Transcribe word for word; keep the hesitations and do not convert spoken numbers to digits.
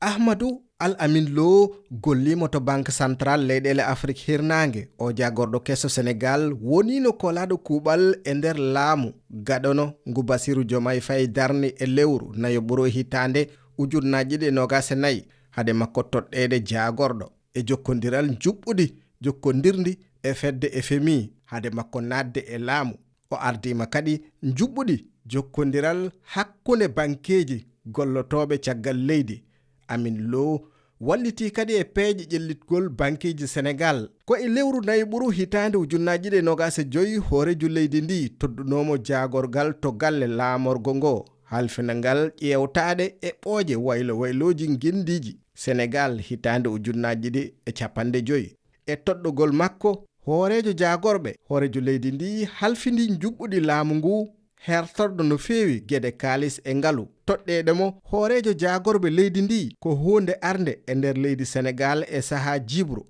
Ahmadou Al Amin Lo golliima to Banque Centrale leyɗeele Afrik Hirnaange. O jaagorɗo keso Senegaal woniino kolaaɗo kuuɓal e nder laamu gaɗono ngu Basiru Jomaay Fay darni e lewru nayo ɓuro hitaande ujunnaji ɗiɗi e nogas e nayi. Hade makko toɗɗeede jaagorɗo e jokkondiral njuɓɓudi jokkondirndi e fedde F M I, hade makko naatde e laamu, o ardiima kadi njuɓɓudi jokkondiral hakkunde bankeeji gollotooɓe caggal leydi. Amin Lo wallitii kadi e peeje ƴellitgol bankeeji Senegaal. Ko e lewru nayi ɓuru hitaande ujunnaji ɗiɗi e nogas e joyi, hooreejo leydi ndi toɗɗunoomo jaagorgal to galle laamorgo ngo, halfina ngal ƴeewtaade e ɓooje waylo waylooji ngendiiji Senegaal hitaande ujunnaji ɗiɗi e capanɗe joyi. E toɗɗogol makko, hooreejo jaagorɓe, hooreejo leydi ndi halfindi njuɓɓudi laamu ngu hertorɗo no feewi geɗe kaalis e ngalu. Toɗɗeede mo, hooreejo jaagorɓe leydi ndi ko huunde arnde e nder leydi Senegaal e sahaa jibru.